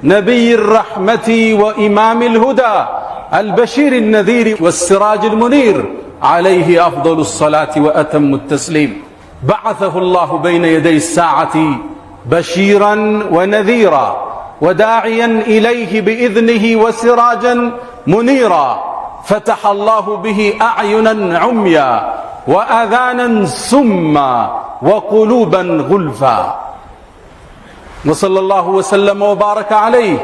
نبي الرحمة وإمام الهدى البشير النذير والسراج المنير، عليه أفضل الصلاة وأتم التسليم. بعثه الله بين يدي الساعة بشيرا ونذيرا وداعيا إليه بإذنه وسراجا منيرا، فتح الله به أعينا عميا وآذانا سما وقلوبا غلفا، وصلى الله وسلم وبارك عليه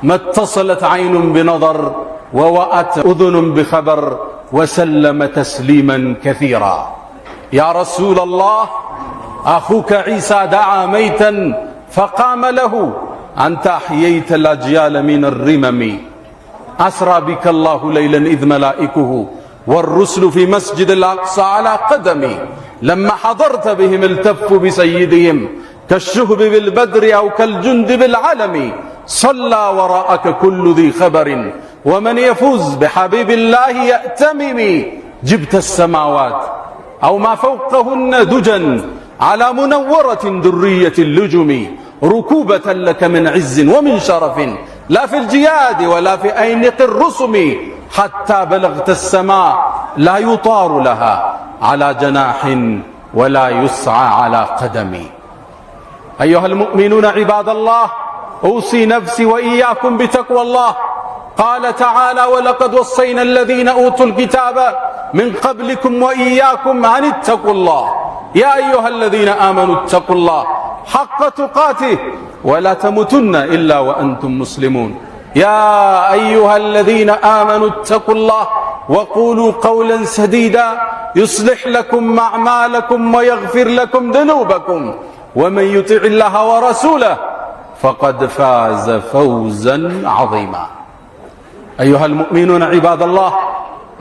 ما اتصلت عين بنظر ووأت أذن بخبر، وسلم تسليما كثيرا. يا رسول الله، أخوك عيسى دعا ميتا فقام له، أنت أحييت الأجيال من الرمم. أسرى بك الله ليلا إذ ملائكه والرسل في مسجد الأقصى على قدمي، لما حضرت بهم التفوا بسيدهم كالشهب بالبدر أو كالجند بالعلم. صلى وراءك كل ذي خبر، ومن يفوز بحبيب الله يأتمم. جبت السماوات أو ما فوقهن دجا على منورة درية اللجم، ركوبة لك من عز ومن شرف لا في الجياد ولا في أينق الرسم، حتى بلغت السماء لا يطار لها على جناح ولا يسعى على قدم. أيها المؤمنون عباد الله، أوصي نفسي وإياكم بتقوى الله. قال تعالى: ولقد وصينا الذين أوتوا الكتاب من قبلكم وإياكم أن اتقوا الله. يا أيها الذين آمنوا اتقوا الله حق تقاته ولا تموتن إلا وأنتم مسلمون. يا أيها الذين آمنوا اتقوا الله وقولوا قولا سديدا يصلح لكم أعمالكم ويغفر لكم ذنوبكم، ومن يطع الله ورسوله فقد فاز فوزا عظيما. أيها المؤمنون عباد الله،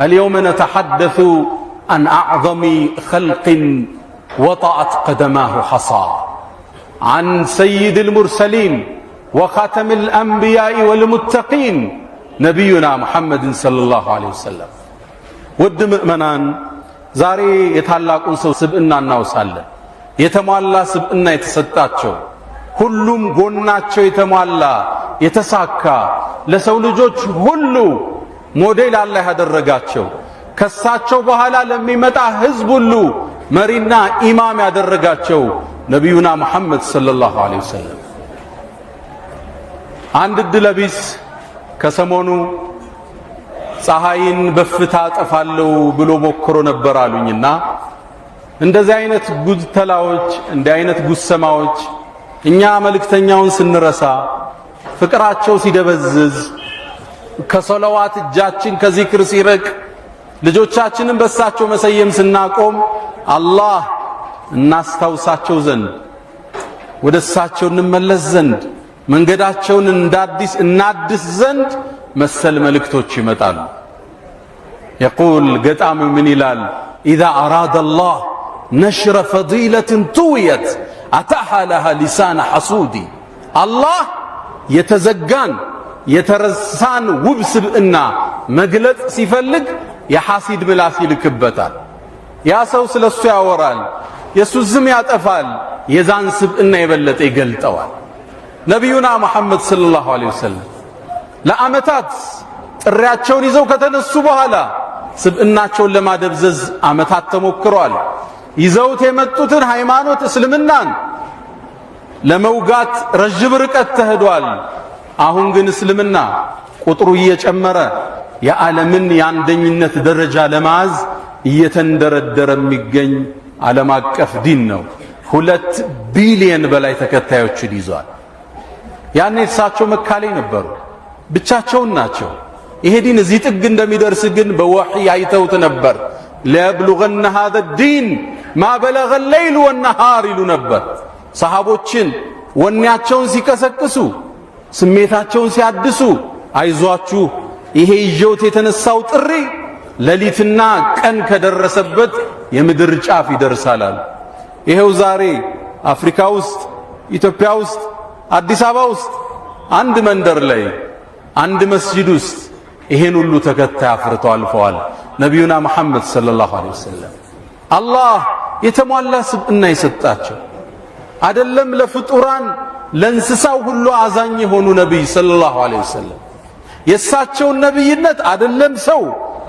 اليوم نتحدث عن أعظم خلق وطأت قدماه حصى، عن سيد المرسلين وخاتم الأنبياء والمتقين، نبينا محمد صلى الله عليه وسلم። ውድ ምእመናን፣ ዛሬ የታላቁን ሰው ስብዕና እናውሳለን። የተሟላ ስብዕና የተሰጣቸው፣ ሁሉም ጎናቸው የተሟላ የተሳካ፣ ለሰው ልጆች ሁሉ ሞዴል አላህ ያደረጋቸው፣ ከሳቸው በኋላ ለሚመጣ ህዝብ ሁሉ መሪና ኢማም ያደረጋቸው ነቢዩና ሙሐመድ صلى الله عليه وسلم። አንድ ዕድለቢስ ከሰሞኑ ፀሐይን በእፍታ አጠፋለሁ ብሎ ሞክሮ ነበር አሉኝና፣ እንደዚህ አይነት ጉድተላዎች፣ እንዲህ አይነት ጉሰማዎች እኛ መልእክተኛውን ስንረሳ፣ ፍቅራቸው ሲደበዝዝ፣ ከሰለዋት እጃችን ከዚክር ሲርቅ፣ ልጆቻችንን በሳቸው መሰየም ስናቆም፣ አላህ እናስታውሳቸው ዘንድ፣ ወደ እሳቸው እንመለስ ዘንድ፣ መንገዳቸውን እንዳዲስ እናድስ ዘንድ መሰል መልእክቶች ይመጣሉ። يقول ገጣሚ ምን ይላል? إذا أراد الله نشر فضيلة طويت أتاح لها لسان حسود። አላህ የተዘጋን የተረሳን ውብ ስብዕና መግለጽ ሲፈልግ የሐሲድ ምላስ ይልክበታል። ያ ሰው ስለ እሱ ያወራል፣ የእሱ ስም ያጠፋል፣ የዛን ስብዕና የበለጠ ይገልጠዋል። ነቢዩና መሐመድ صلى الله عليه وسلم ለዓመታት ጥሪያቸውን ይዘው ከተነሱ በኋላ ስብዕናቸውን ለማደብዘዝ ዓመታት ተሞክሯል። ይዘውት የመጡትን ሃይማኖት እስልምናን ለመውጋት ረዥም ርቀት ተሄዷል። አሁን ግን እስልምና ቁጥሩ እየጨመረ የዓለምን የአንደኝነት ደረጃ ለመያዝ እየተንደረደረ የሚገኝ ዓለም አቀፍ ዲን ነው። 2 ቢሊየን በላይ ተከታዮችን ይዟል። ያኔ እሳቸው መካ ላይ ነበሩ፣ ብቻቸውን ናቸው። ይሄ ዲን እዚህ ጥግ እንደሚደርስ ግን በወሕይ አይተውት ነበር። ليبلغن هذا الدين ما بلغ الليل والنهار ይሉ ነበር። ሰሃቦችን ወኔያቸውን ሲቀሰቅሱ፣ ስሜታቸውን ሲያድሱ፣ አይዟችሁ፣ ይሄ ይዤውት የተነሳው ጥሪ ሌሊትና ቀን ከደረሰበት የምድር ጫፍ ይደርሳል አሉ። ይሄው ዛሬ አፍሪካ ውስጥ፣ ኢትዮጵያ ውስጥ፣ አዲስ አበባ ውስጥ አንድ መንደር ላይ አንድ መስጂድ ውስጥ ይሄን ሁሉ ተከታይ አፍርተው አልፈዋል። ነቢዩና መሐመድ صلى الله عليه وسلم አላህ የተሟላ ስብዕና የሰጣቸው፣ አደለም ለፍጡራን ለእንስሳው ሁሉ አዛኝ የሆኑ ነቢይ صلى الله عليه وسلم የእሳቸውን ነቢይነት አደለም ሰው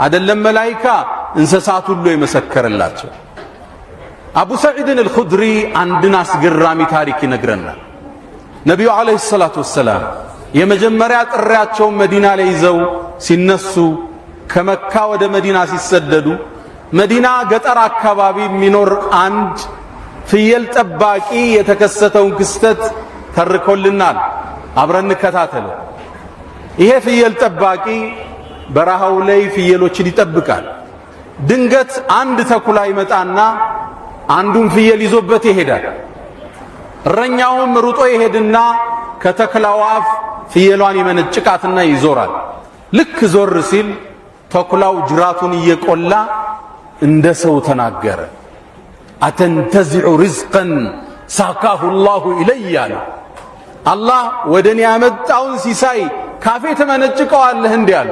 አደለም መላይካ እንስሳት ሁሉ የመሰከረላቸው። አቡ ሰዒድን አልኹድሪ አንድን አስገራሚ ታሪክ ይነግረናል። ነቢዩ عليه الصلاة والسلام የመጀመሪያ ጥሪያቸውን መዲና ላይ ይዘው ሲነሱ ከመካ ወደ መዲና ሲሰደዱ መዲና ገጠር አካባቢ የሚኖር አንድ ፍየል ጠባቂ የተከሰተውን ክስተት ተርኮልናል። አብረን እንከታተል። ይሄ ፍየል ጠባቂ በረሃው ላይ ፍየሎችን ይጠብቃል። ድንገት አንድ ተኩላ ይመጣና አንዱን ፍየል ይዞበት ይሄዳል። እረኛውም ሩጦ ይሄድና ከተኩላው አፍ ፍየሏን ይመነጭቃትና ይዞራል። ልክ ዞር ሲል ተኩላው ጅራቱን እየቆላ እንደ ሰው ተናገረ። أتنتزع رزقا ساقه الله إلي አለ። አላህ ወደ እኔ ያመጣውን ሲሳይ ካፌ ትመነጭቀዋለህ እንዲህ አለ።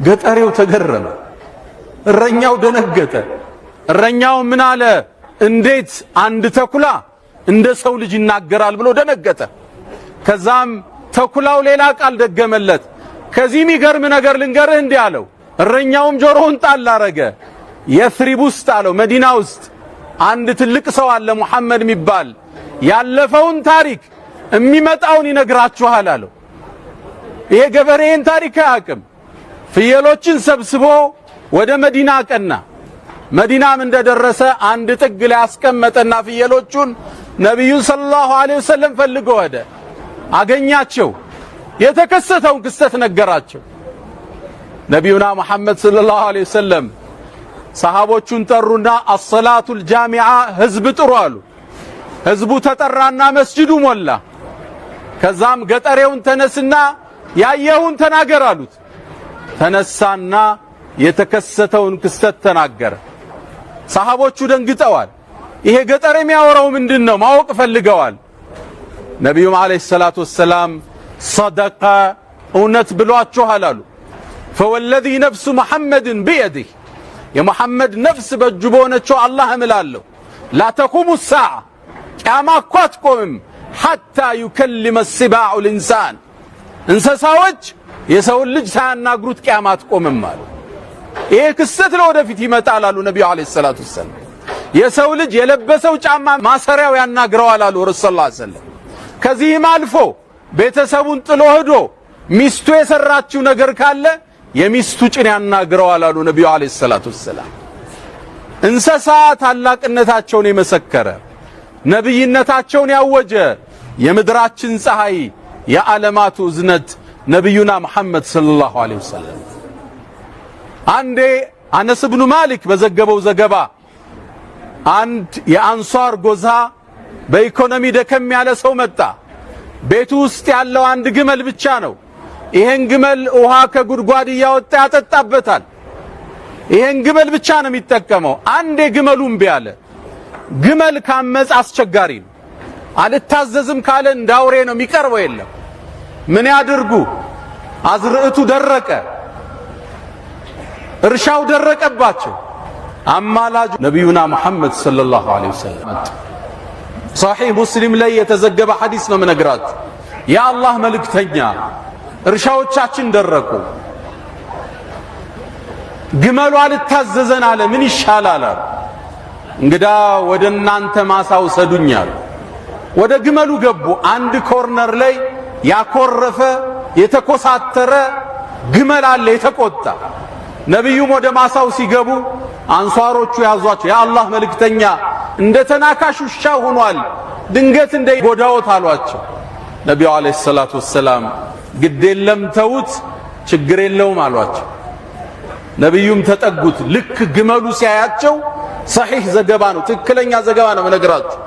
ገጠሬው ተገረመ። እረኛው ደነገጠ። እረኛው ምን አለ? እንዴት አንድ ተኩላ እንደ ሰው ልጅ ይናገራል ብሎ ደነገጠ። ከዛም ተኩላው ሌላ ቃል ደገመለት። ከዚህ የሚገርም ነገር ልንገርህ እንዲህ አለው። እረኛውም ጆሮውን ጣል አረገ። የስሪብ ውስጥ አለው መዲና ውስጥ አንድ ትልቅ ሰው አለ ሙሐመድ የሚባል ያለፈውን ታሪክ የሚመጣውን ይነግራችኋል አለው። ይሄ ገበሬን ታሪክ አያውቅም። ፍየሎችን ሰብስቦ ወደ መዲና ቀና። መዲናም እንደደረሰ አንድ ጥግ ላይ አስቀመጠና ፍየሎቹን ነቢዩን ሰለላሁ ዐለይሂ ወሰለም ፈልጎ ወደ አገኛቸው። የተከሰተውን ክስተት ነገራቸው። ነቢዩና ሙሐመድ ሰለላሁ ዐለይሂ ወሰለም ሰሃቦቹን ጠሩና አሰላቱል ጃሚዓ ህዝብ ጥሩ አሉ። ህዝቡ ተጠራና መስጂዱ ሞላ። ከዛም ገጠሬውን ተነስና ያየውን ተናገር አሉት። ተነሳና የተከሰተውን ክስተት ተናገረ። ሰሃቦቹ ደንግጠዋል። ይሄ ገጠር የሚያወራው ምንድን ነው ማወቅ ፈልገዋል። ነቢዩም ዓለይሂ ሰላቱ ወሰላም ሰደቀ እውነት ብሏችኋል አሉ። ፈወለዚ ነፍሱ መሐመድን ቢየዲህ የመሐመድ ነፍስ በእጁ በሆነችው አላህ እምላለሁ لا تقوم الساعة ቅያማ እኮ አትቆምም حتى يكلم السباع الإنسان እንስሳዎች የሰውን ልጅ ሳያናግሩት ቅያማ አትቆምም አሉ። ይሄ ክስተት ለወደፊት ይመጣል አሉ ነቢዩ عليه الصلاة والسلام። የሰው ልጅ የለበሰው ጫማ ማሰሪያው ያናግረዋል አሉ ረሱል صلى الله عليه وسلم። ከዚህም አልፎ ቤተሰቡን ጥሎ ሄዶ ሚስቱ የሰራችው ነገር ካለ የሚስቱ ጭን ያናግረዋል አሉ ነቢዩ عليه الصلاة والسلام። እንስሳ ታላቅነታቸውን የመሰከረ ነቢይነታቸውን ያወጀ የምድራችን ፀሐይ የዓለማቱ እዝነት ነቢዩና መሐመድ صلى الله عليه وسلم። አንዴ አነስ ብኑ ማሊክ በዘገበው ዘገባ አንድ የአንሷር ጎሳ በኢኮኖሚ ደከም ያለ ሰው መጣ። ቤቱ ውስጥ ያለው አንድ ግመል ብቻ ነው። ይሄን ግመል ውሃ ከጉድጓድ እያወጣ ያጠጣበታል። ይሄን ግመል ብቻ ነው የሚጠቀመው። አንዴ ግመሉ እምቢ አለ። ግመል ካመጽ አስቸጋሪ ነው። አልታዘዝም ካለ እንዳውሬ ነው የሚቀርበው። የለም ምን ያድርጉ? አዝርዕቱ ደረቀ፣ እርሻው ደረቀባቸው። አማላጅ ነቢዩና ሙሐመድ ሰለላሁ ዐለይሂ ወሰለም መጡ። ሰሒህ ሙስሊም ላይ የተዘገበ ሐዲስ ነው የምነግራችሁ። የአላህ መልእክተኛ እርሻዎቻችን ደረቁ፣ ግመሉ አልታዘዘን አለ፣ ምን ይሻላል አሉ። እንግዳ ወደ እናንተ ማሳ ውሰዱኝ አሉ። ወደ ግመሉ ገቡ። አንድ corner ላይ ያኮረፈ የተኮሳተረ ግመል አለ፣ የተቆጣ። ነቢዩም ወደ ማሳው ሲገቡ አንሷሮቹ ያዟቸው። የአላህ መልእክተኛ እንደ ተናካሽ ውሻ ሆኗል፣ ድንገት እንደ ጎዳዎት አሏቸው። ነቢዩ عليه الصلاة والسلام ግድ የለም ተዉት፣ ችግር የለውም አሏቸው። ነቢዩም ተጠጉት። ልክ ግመሉ ሲያያቸው ሰሒህ ዘገባ ነው፣ ትክክለኛ ዘገባ ነው መነግራችሁ።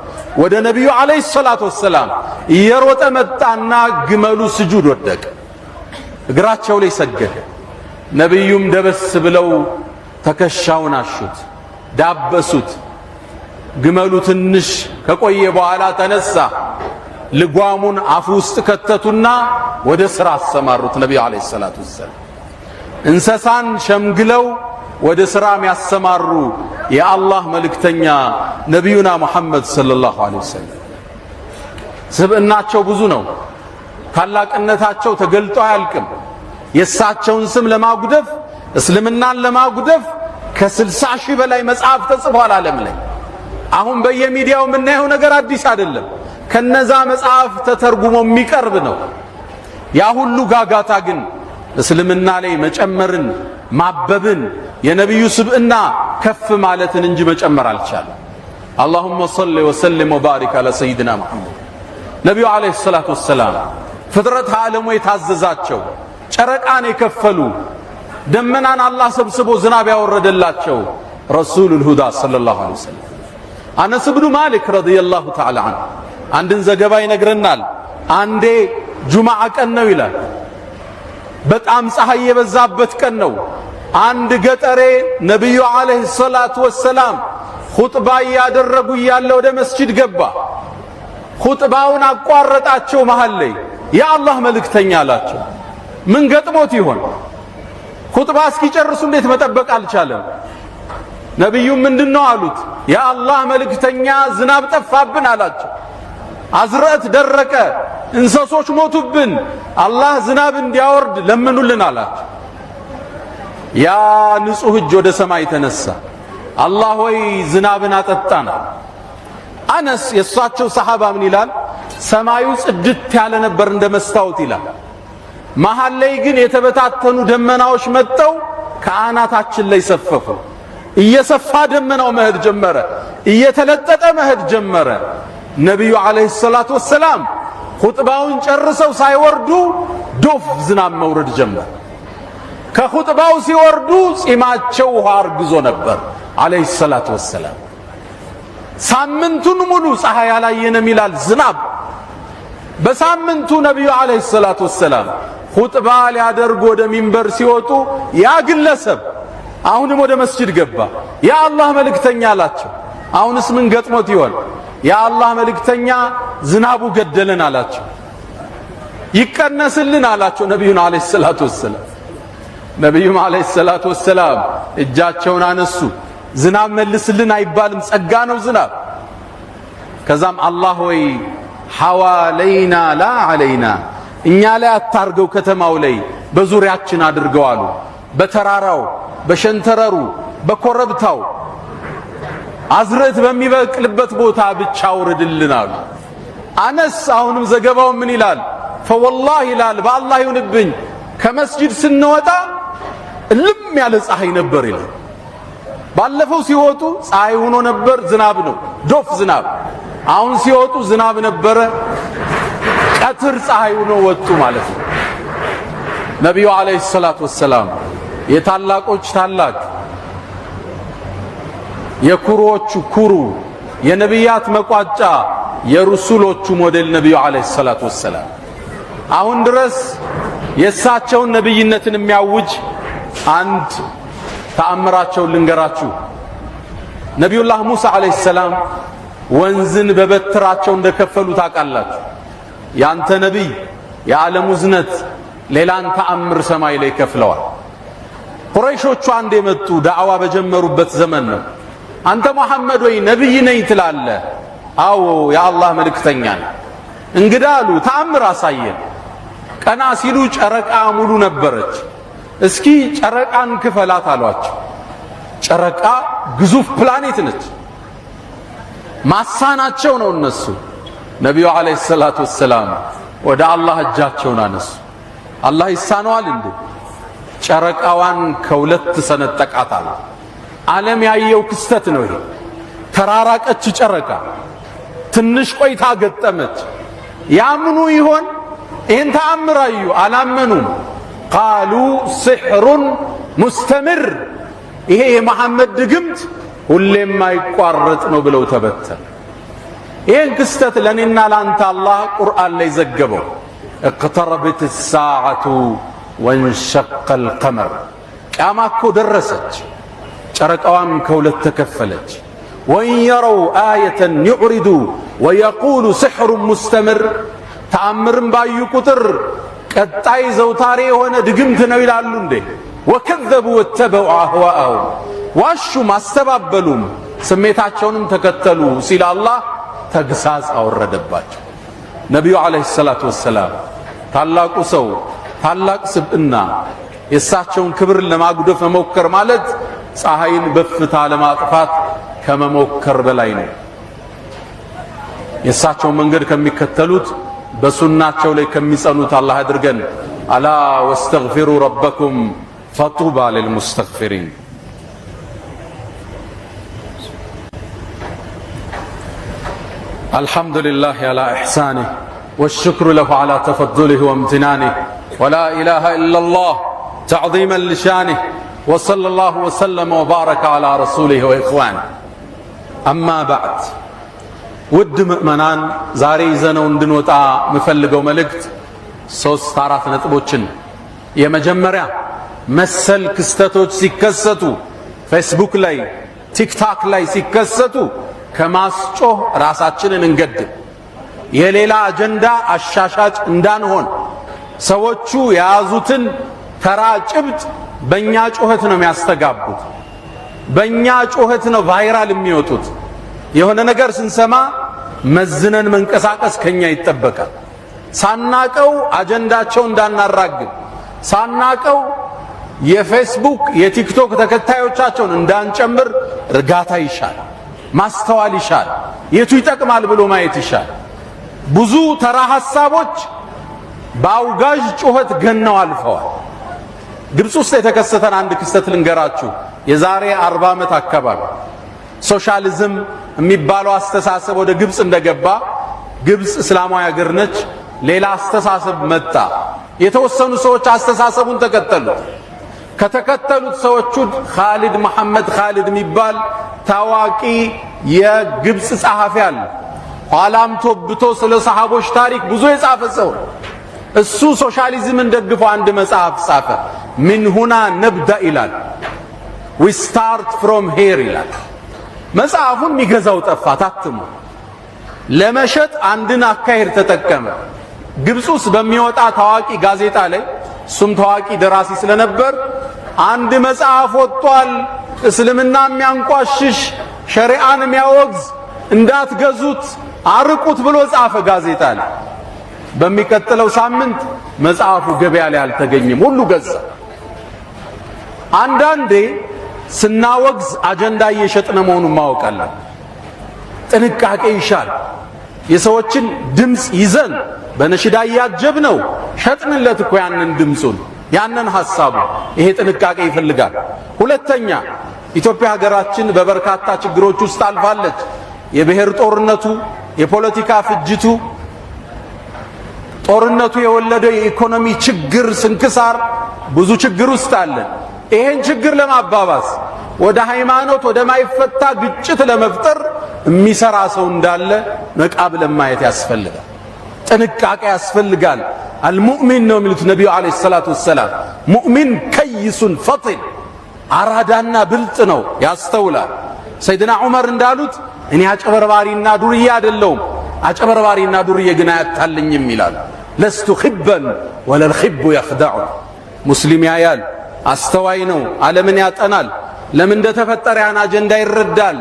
ወደ ነቢዩ عليه الصلاة والسلام እየሮጠ መጣና ግመሉ ስጁድ ወደቀ፣ እግራቸው ላይ ሰገደ። ነቢዩም ደበስ ብለው ትከሻውን አሹት፣ ዳበሱት። ግመሉ ትንሽ ከቆየ በኋላ ተነሳ። ልጓሙን አፉ ውስጥ ከተቱና ወደ ስራ አሰማሩት። ነቢዩ عليه الصلاة والسلام እንስሳን ሸምግለው ወደ ስራ የሚያሰማሩ የአላህ መልእክተኛ ነቢዩና ሙሐመድ صلى الله عليه وسلم። ስብዕናቸው ብዙ ነው። ታላቅነታቸው ተገልጦ አያልቅም። የእሳቸውን ስም ለማጉደፍ፣ እስልምናን ለማጉደፍ ከ60,000 በላይ መጽሐፍ ተጽፏል ዓለም ላይ። አሁን በየሚዲያው የምናየው ነገር አዲስ አይደለም። ከነዛ መጽሐፍ ተተርጉሞ የሚቀርብ ነው። ያ ሁሉ ጋጋታ ግን እስልምና ላይ መጨመርን፣ ማበብን፣ የነቢዩ ስብዕና ከፍ ማለትን እንጂ መጨመር አልቻለም። اللهم صل وسلم وبارك على سيدنا محمد። ነቢዩ عليه الصلاة والسلام ፍጥረት ዓለሙ የታዘዛቸው፣ ጨረቃን የከፈሉ፣ ደመናን አላህ ሰብስቦ ዝናብ ያወረደላቸው رسول الهدى صلى الله عليه وسلم። አነስ ብኑ ማሊክ رضي الله تعالى عنه አንድን ዘገባ ይነግረናል። አንዴ ጁማዓ ቀን ነው ይላል። በጣም ፀሐይ የበዛበት ቀን ነው። አንድ ገጠሬ ነቢዩ عليه الصلاة والسلام ኹጥባ እያደረጉ እያለ ወደ መስጂድ ገባ። ኹጥባውን አቋረጣቸው መሃል ላይ። የአላህ መልእክተኛ አላቸው። ምን ገጥሞት ይሆን? ኹጥባ እስኪጨርሱ እንዴት መጠበቅ አልቻለም? ነቢዩም ምንድነው አሉት። የአላህ መልእክተኛ ዝናብ ጠፋብን አላቸው። አዝርዕት ደረቀ፣ እንሰሶች ሞቱብን፣ አላህ ዝናብ እንዲያወርድ ለምኑልን አላቸው። ያ ንጹህ እጅ ወደ ሰማይ ተነሳ። አላህ ሆይ ዝናብን አጠጣና። አነስ የእሳቸው ሰሓባ ምን ይላል? ሰማዩ ጽድት ያለ ነበር እንደ መስታወት ይላል። መሃል ላይ ግን የተበታተኑ ደመናዎች መጥተው ከአናታችን ላይ ሰፈፉ። እየሰፋ ደመናው መሄድ ጀመረ፣ እየተለጠጠ መሄድ ጀመረ። ነቢዩ عليه الصلاة والسلام ኹጥባውን ጨርሰው ሳይወርዱ ዶፍ ዝናብ መውረድ ጀመረ። ከኹጥባው ሲወርዱ ጺማቸው ውሃ አርግዞ ነበር عليه الصلاة والسلام። ሳምንቱን ሙሉ ፀሐይ አላየንም ይላል ዝናብ። በሳምንቱ ነቢዩ عليه الصلاة والسلام ኹጥባ ሊያደርጉ ወደ ሚንበር ሲወጡ ያ ግለሰብ አሁንም ወደ መስጂድ ገባ። የአላህ መልእክተኛ አላቸው። አሁንስ ምን ገጥሞት ይሆን? የአላህ መልእክተኛ ዝናቡ ገደለን አላቸው። ይቀነስልን አላቸው ነቢዩን عليه الصلاة والسلام። ነቢዩም عليه الصلاة والسلام እጃቸውን አነሱ። ዝናብ መልስልን አይባልም፣ ጸጋ ነው ዝናብ። ከዛም አላህ ወይ حوالينا لا علينا፣ እኛ ላይ አታርገው፣ ከተማው ላይ በዙሪያችን አድርገው አሉ። በተራራው፣ በሸንተረሩ፣ በኮረብታው አዝርዕት በሚበቅልበት ቦታ ብቻ አውርድልን አሉ። አነስ አሁንም ዘገባው ምን ይላል? فوالله ይላል፣ በአላህ ይሁንብኝ ከመስጂድ ስንወጣ እልም ያለ ፀሐይ ነበር ይላል። ባለፈው ሲወጡ ፀሐይ ሆኖ ነበር፣ ዝናብ ነው፣ ዶፍ ዝናብ። አሁን ሲወጡ ዝናብ ነበረ፣ ቀትር ፀሐይ ሆኖ ወጡ ማለት ነው። ነቢዩ عليه الصلاة والسلام የታላቆች ታላቅ፣ የኩሩዎቹ ኩሩ፣ የነቢያት መቋጫ፣ የሩሱሎቹ ሞዴል ነቢዩ عليه الصلاة والسلام አሁን ድረስ የእሳቸውን ነቢይነትን የሚያውጅ አንድ ተአምራቸውን ልንገራችሁ። ነቢዩላህ ሙሳ عليه السلام ወንዝን በበትራቸው እንደከፈሉ ታውቃላችሁ። ያንተ ነቢይ የዓለሙ ዝነት ሌላን ተአምር ሰማይ ላይ ከፍለዋል። ቁረይሾቹ አንድ የመጡ ዳዕዋ በጀመሩበት ዘመን ነው። አንተ መሐመድ ወይ ነቢይ ነኝ ትላለህ? አዎ የአላህ መልእክተኛ ነኝ። እንግዳ አሉ ተአምር አሳየን። ቀና ሲሉ ጨረቃ ሙሉ ነበረች። እስኪ ጨረቃን ክፈላት አሏቸው። ጨረቃ ግዙፍ ፕላኔት ነች። ማሳናቸው ነው እነሱ። ነቢዩ عليه الصلاة والسلام ወደ አላህ እጃቸውን አነሱ። አላህ ይሳነዋል እንዴ? ጨረቃዋን ከሁለት ሰነጠቃታል። ዓለም ያየው ክስተት ነው ይሄ። ተራራቀች ጨረቃ፣ ትንሽ ቆይታ ገጠመች። ያምኑ ይሆን? ይህን ተአምር አዩ፣ አላመኑም። قالوا سحر مستمر፣ ይሄ የመሐመድ ድግምት ሁሌም አይቋረጥ ነው ብለው ተበተነ። ይህን ክስተት ለእኔና ለአንተ አላህ ቁርአን ላይ ዘገበው። اقتربت الساعة وانشق القمر፣ ቅያማ እኮ ደረሰች፣ ጨረቃዋም ከሁለት ተከፈለች። وإن يروا آية يعرضوا ويقولوا سحر مستمر፣ ተአምርም ባዩ ቁጥር ቀጣይ ዘውታሪ የሆነ ድግምት ነው ይላሉ እንዴ። وكذبوا واتبعوا أهواءهم፣ ዋሹም፣ አስተባበሉም፣ ስሜታቸውንም ተከተሉ ሲል አላህ ተግሳጽ አወረደባቸው። ነቢዩ عليه الصلاة والسلام ታላቁ ሰው ታላቅ ስብዕና፣ የእሳቸውን ክብር ለማጉደፍ መሞከር ማለት ፀሐይን በፍታ ለማጥፋት ከመሞከር በላይ ነው። የእሳቸውን መንገድ ከሚከተሉት በሱናቸው ላይ ከሚጸኑት አላህ አድርገን። ألا واستغفروا ربكم فطوبى للمستغفرين። الحمد لله على إحسانه والشكر له على تفضله وامتنانه ولا إله إلا الله تعظيما لشانه وصلى الله وسلم وبارك على رسوله وإخوانه أما بعد። ውድ ምእመናን፣ ዛሬ ይዘነው እንድንወጣ የምፈልገው መልእክት ሶስት አራት ነጥቦችን። የመጀመሪያ፣ መሰል ክስተቶች ሲከሰቱ፣ ፌስቡክ ላይ ቲክቶክ ላይ ሲከሰቱ ከማስጮህ ራሳችንን እንገድብ። የሌላ አጀንዳ አሻሻጭ እንዳንሆን። ሰዎቹ የያዙትን ተራ ጭብጥ በእኛ ጩኸት ነው የሚያስተጋቡት። በእኛ ጩኸት ነው viral የሚወጡት። የሆነ ነገር ስንሰማ መዝነን መንቀሳቀስ ከኛ ይጠበቃል። ሳናቀው አጀንዳቸው እንዳናራግብ፣ ሳናቀው የፌስቡክ የቲክቶክ ተከታዮቻቸውን እንዳንጨምር እርጋታ ይሻል፣ ማስተዋል ይሻል፣ የቱ ይጠቅማል ብሎ ማየት ይሻል። ብዙ ተራ ሐሳቦች በአውጋዥ ጩኸት ገነው አልፈዋል። ግብፅ ውስጥ የተከሰተን አንድ ክስተት ልንገራችሁ። የዛሬ 40 ዓመት አካባቢ ሶሻሊዝም የሚባለው አስተሳሰብ ወደ ግብፅ እንደገባ፣ ግብፅ እስላማዊ ሀገር ነች። ሌላ አስተሳሰብ መጣ። የተወሰኑ ሰዎች አስተሳሰቡን ተከተሉት። ከተከተሉት ሰዎቹ ካሊድ መሐመድ ካሊድ የሚባል ታዋቂ የግብፅ ጸሐፊ አለ። ኋላም ቶብቶ ስለ ሰሃቦች ታሪክ ብዙ የጻፈ ሰው። እሱ ሶሻሊዝምን ደግፎ አንድ መጽሐፍ ጻፈ። من هنا نبدأ ይላል። We start from here ይላል። መጽሐፉን የሚገዛው ጠፋ። ታትሞ ለመሸጥ አንድን አካሄድ ተጠቀመ። ግብፅ ውስጥ በሚወጣ ታዋቂ ጋዜጣ ላይ፣ እሱም ታዋቂ ደራሲ ስለነበር፣ አንድ መጽሐፍ ወጥቷል፣ እስልምና የሚያንቋሽሽ፣ ሸሪዓን የሚያወግዝ፣ እንዳትገዙት አርቁት ብሎ ጻፈ ጋዜጣ ላይ። በሚቀጥለው ሳምንት መጽሐፉ ገበያ ላይ አልተገኘም፣ ሁሉ ገዛ። አንዳንዴ ስናወግዝ አጀንዳ እየሸጥነ መሆኑን ማወቅ አለብን። ጥንቃቄ ይሻል። የሰዎችን ድምፅ ይዘን በነሽዳ እያጀብነው ሸጥንለት እኮ ያንን ድምፁን ያንን ሐሳቡ። ይሄ ጥንቃቄ ይፈልጋል። ሁለተኛ፣ ኢትዮጵያ ሀገራችን በበርካታ ችግሮች ውስጥ አልፋለች። የብሔር ጦርነቱ፣ የፖለቲካ ፍጅቱ፣ ጦርነቱ የወለደው የኢኮኖሚ ችግር፣ ስንክሳር፣ ብዙ ችግር ውስጥ አለን። ይሄን ችግር ለማባባስ ወደ ሃይማኖት ወደማይፈታ ግጭት ለመፍጠር የሚሰራ ሰው እንዳለ ነቃ ብለን ማየት ያስፈልጋል። ጥንቃቄ ያስፈልጋል። المؤمن ነው የሚሉት ነቢዩ عليه الصلاة والسلام፣ مؤمن كيس فطن፣ አራዳና ብልጥ ነው፣ ያስተውላል። ሰይድና ዑመር እንዳሉት እኔ አጨበርባሪና ዱርዬ አይደለሁም፣ አጨበርባሪና ዱርዬ ግን አያታልኝም ይላል። لست خبا ولا الخب يخدعني። ሙስሊም ያያል፣ አስተዋይ ነው፣ ዓለምን ያጠናል፣ ለምን እንደተፈጠረ ያን አጀንዳ ይረዳል፣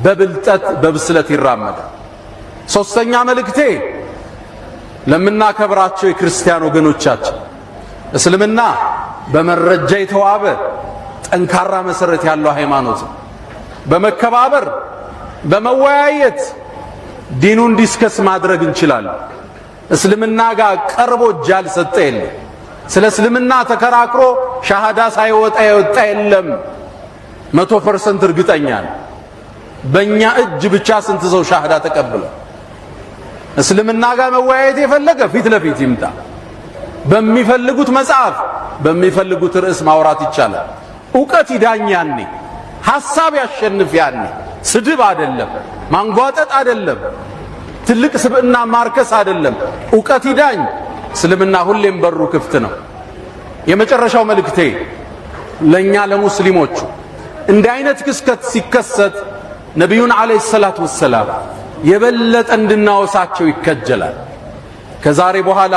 በብልጠት በብስለት ይራመዳል። ሶስተኛ መልእክቴ ለምናከብራቸው የክርስቲያን ወገኖቻችን፣ እስልምና በመረጃ የተዋበ ጠንካራ መሰረት ያለው ሃይማኖት ነው። በመከባበር በመወያየት ዲኑን discuss ማድረግ እንችላለን። እስልምና ጋር ቀርቦ እጅ ያልሰጠ የለም። ስለ እስልምና ተከራክሮ ሻሃዳ ሳይወጣ የወጣ የለም። 100% እርግጠኛ ነው። በእኛ እጅ ብቻ ስንት ሰው ሻሃዳ ተቀብሏል። እስልምና ጋር መወያየት የፈለገ ፊት ለፊት ይምጣ። በሚፈልጉት መጽሐፍ በሚፈልጉት ርዕስ ማውራት ይቻላል። እውቀት ይዳኝ ያኔ፣ ሐሳብ ያሸንፍ ያኔ። ስድብ አይደለም፣ ማንጓጠጥ አይደለም፣ ትልቅ ስብዕና ማርከስ አይደለም። እውቀት ይዳኝ። እስልምና ሁሌም በሩ ክፍት ነው። የመጨረሻው መልእክቴ ለኛ ለሙስሊሞቹ፣ እንዲህ አይነት ክስተት ሲከሰት ነቢዩን عليه الصلاة والسلام የበለጠ እንድናወሳቸው ይከጀላል። ከዛሬ በኋላ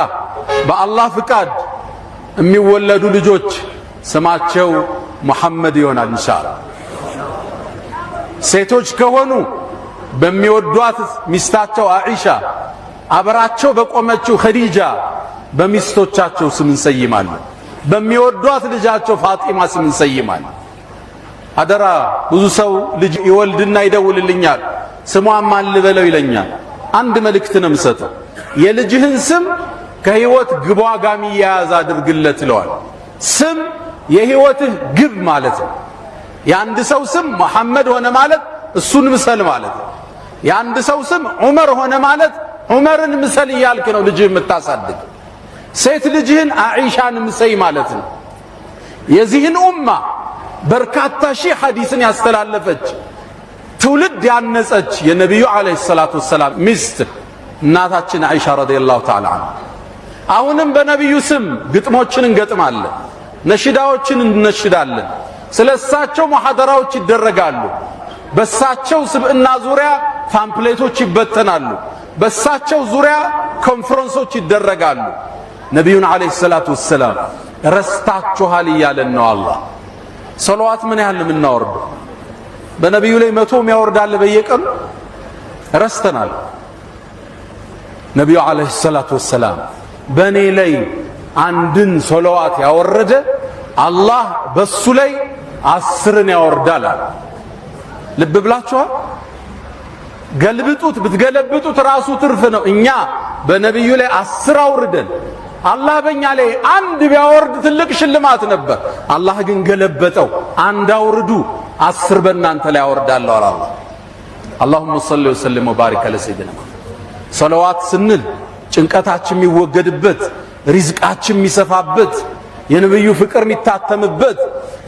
በአላህ ፍቃድ የሚወለዱ ልጆች ስማቸው ሙሐመድ ይሆናል ኢንሻአላህ። ሴቶች ከሆኑ በሚወዷት ሚስታቸው አኢሻ፣ አብራቸው በቆመችው ኸዲጃ በሚስቶቻቸው ስም እንሰይማለን። በሚወዷት ልጃቸው ፋጢማ ስም እንሰይማለን። አደራ፣ ብዙ ሰው ልጅ ይወልድና ይደውልልኛል። ስሟን ማን ልበለው ይለኛል። አንድ መልእክት ነው የምሰጠው። የልጅህን ስም ከህይወት ግቧ ጋር የሚያያዝ አድርግለት ይለዋል። ስም የህይወትህ ግብ ማለት ነው። የአንድ ሰው ስም መሐመድ ሆነ ማለት እሱን ምሰል ማለት ነው። የአንድ ሰው ስም ዑመር ሆነ ማለት ዑመርን ምሰል እያልክ ነው ልጅህ የምታሳድግ። ሴት ልጅህን አኢሻን ምሰይ ማለት ነው። የዚህን ኡማ በርካታ ሺህ ሐዲስን ያስተላለፈች፣ ትውልድ ያነጸች የነቢዩ عليه الصلاة والسلام ሚስት እናታችን አይሻ رضي الله تعالى عنها። አሁንም በነቢዩ ስም ግጥሞችን እንገጥማለን፣ ነሽዳዎችን እንነሽዳለን። ስለ እሳቸው ሙሐደራዎች ይደረጋሉ። በእሳቸው ስብዕና ዙሪያ pamphlet ኦች ይበተናሉ። በእሳቸው ዙሪያ ኮንፈረንሶች ይደረጋሉ። ነቢዩን عليه الصلاة والسلام ረስታችኋል እያለን ነው አላህ። ሰለዋት ምን ያህል የምናወርደው? በነቢዩ ላይ 100 የሚያወርዳለ በየቀኑ፣ ረስተናል። ነቢዩ عليه الصلاة والسلام በእኔ ላይ አንድን ሶለዋት ያወረደ አላህ በሱ ላይ 10ን ያወርዳል አለ። ልብ ብላችኋል? ገልብጡት፣ ብትገለብጡት ራሱ ትርፍ ነው። እኛ በነቢዩ ላይ 10 አውርደን አላህ በእኛ ላይ አንድ ቢያወርድ ትልቅ ሽልማት ነበር። አላህ ግን ገለበጠው። አንድ አውርዱ፣ 10 በእናንተ ላይ አወርዳለሁ አለ አላህ። اللهم صل وسلم وبارك على سيدنا። ሰለዋት ስንል ጭንቀታችን የሚወገድበት፣ ሪዝቃችን የሚሰፋበት፣ የነብዩ ፍቅር የሚታተምበት፣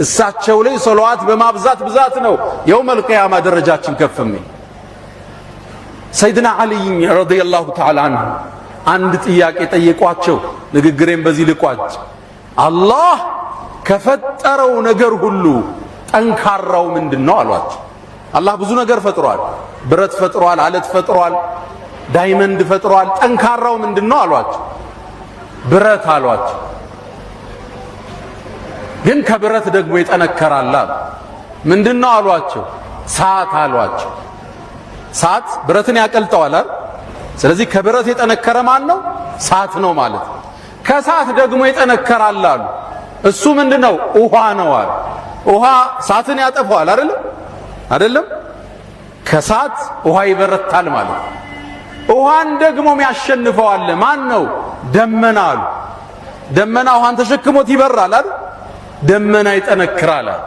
እሳቸው ላይ ሰለዋት በማብዛት ብዛት ነው يوم القيامة ደረጃችን ከፍ የሚል። ሰይድና ዓሊይ رضي الله تعالى عنه አንድ ጥያቄ ጠየቋቸው። ንግግሬን በዚህ ልቋጭ። አላህ ከፈጠረው ነገር ሁሉ ጠንካራው ምንድን ነው አሏቸው። አላህ ብዙ ነገር ፈጥሯል። ብረት ፈጥሯል፣ አለት ፈጥሯል፣ diamond ፈጥሯል። ጠንካራው ምንድን ነው አሏቸው። ብረት አሏቸው። ግን ከብረት ደግሞ ይጠነከራል አሉ። ምንድን ነው አሏቸው። ሳት አሏቸው። ሳት ብረትን ያቀልጠዋል አይደል? ስለዚህ ከብረት የጠነከረ ማን ነው? ሳት ነው ማለት ነው። ከሳት ደግሞ ይጠነከራል አሉ። እሱ ምንድነው? ውሃ ነው አሉ። ውሃ ሳትን ያጠፋዋል አይደለም? አይደለም? ከሳት ውሃ ይበረታል ማለት ነው። ውሃን ደግሞ የሚያሸንፈው ማን ነው? ደመና አሉ። ደመና ውሃን ተሸክሞት ይበራል አይደል? ደመና ይጠነክራል አሉ።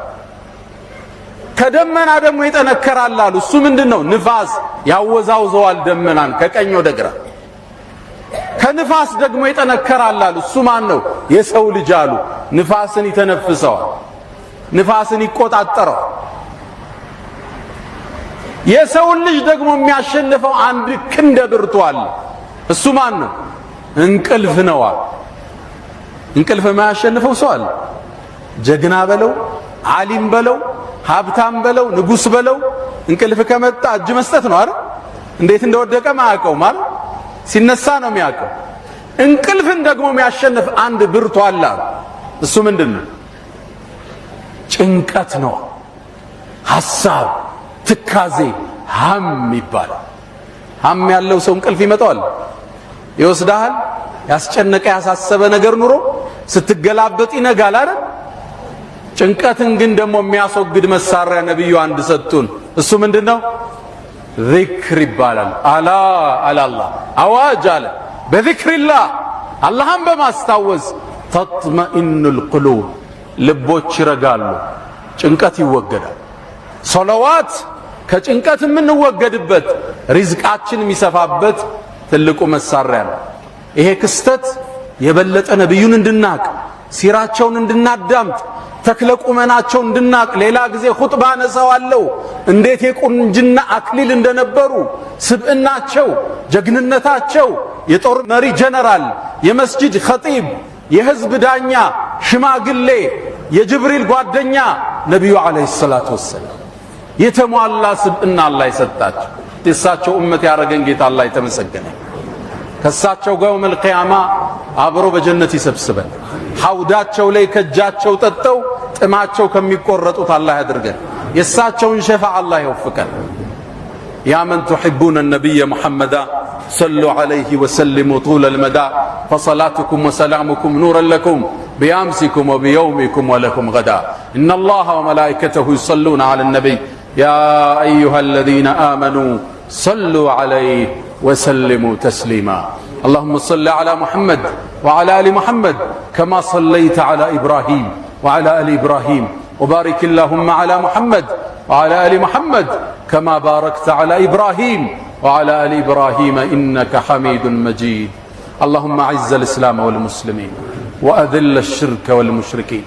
ከደመና ደግሞ ይጠነከራል አሉ። እሱ ምንድነው? ንፋስ ያወዛውዘዋል ደመናን ከቀኝ ወደ ግራ። ከንፋስ ደግሞ ይጠነከራል አሉ። እሱ ማን ነው? የሰው ልጅ አሉ። ንፋስን ይተነፍሰዋል፣ ንፋስን ይቆጣጠረዋል። የሰውን ልጅ ደግሞ የሚያሸንፈው አንድ ክንደ ብርቱ አለ። እሱ ማን ነው? እንቅልፍ ነው አሉ። እንቅልፍ የማያሸንፈው ሰው አለ? ጀግና በለው፣ ዓሊም በለው፣ ሀብታም በለው፣ ንጉስ በለው፣ እንቅልፍ ከመጣ እጅ መስጠት ነው አይደል? እንዴት እንደወደቀ ማያውቀው ማለት ሲነሳ ነው የሚያውቀው። እንቅልፍን ደግሞ የሚያሸንፍ አንድ ብርቱ አለ። እሱ ምንድን ነው? ጭንቀት ነው። ሐሳብ፣ ትካዜ፣ هم ይባላል። هم ያለው ሰው እንቅልፍ ይመጣዋል፣ ይወስዳሃል። ያስጨነቀ ያሳሰበ ነገር ኑሮ ስትገላበጥ ይነጋል አይደል? ጭንቀትን ግን ደግሞ የሚያስወግድ መሳሪያ ነብዩ አንድ ሰጡን። እሱ ምንድነው? ዚክር ይባላል። አላ አላላ አዋጅ አለ። በ ذكر الله አላህን በማስታወስ تطمئن القلوب ልቦች ይረጋሉ፣ ጭንቀት ይወገዳል። ሶለዋት ከጭንቀት የምንወገድበት፣ ሪዝቃችን የሚሰፋበት ትልቁ መሳሪያ ነው። ይሄ ክስተት የበለጠ ነቢዩን እንድናቅ፣ ሲራቸውን እንድናዳምጥ፣ ተክለ ቁመናቸው እንድናቅ፣ ሌላ ጊዜ ኹጥባ አነሳዋለሁ እንዴት የቁንጅና አክሊል እንደነበሩ፣ ስብዕናቸው፣ ጀግንነታቸው፣ የጦር መሪ ጀነራል፣ የመስጂድ ኸጢብ፣ የህዝብ ዳኛ፣ ሽማግሌ፣ የጅብሪል ጓደኛ ነቢዩ ዓለይሂ ሰላቱ ወሰላም የተሟላ ስብዕና አላህ የሰጣቸው፣ የእሳቸው ኡመት ያረገን ጌታ አላህ የተመሰገነ፣ ከእሳቸው ጋር የውመል ቂያማ አብሮ በጀነት ይሰብስበን። ሐውዳቸው ላይ ከእጃቸው ጠጥተው ጥማቸው ከሚቆረጡት አላህ ያድርገን። የእሳቸውን ሸፋዓ አላህ ይወፍቀን። يا من تحبون النبي محمدا صلوا عليه وسلموا طول المدى فصلاتكم وسلامكم نورا لكم بأمسكم وبيومكم ولكم غدا إن الله وملائكته يصلون على النبي يا أيها الذين آمنوا صلوا عليه وسلموا تسليما اللهم صل على محمد وعلى آل محمد كما صليت على إبراهيم وعلى آل إبراهيم وبارك اللهم على محمد وعلى آل محمد كما باركت على إبراهيم وعلى آل إبراهيم إنك حميد مجيد اللهم أعز الإسلام والمسلمين وأذل الشرك والمشركين.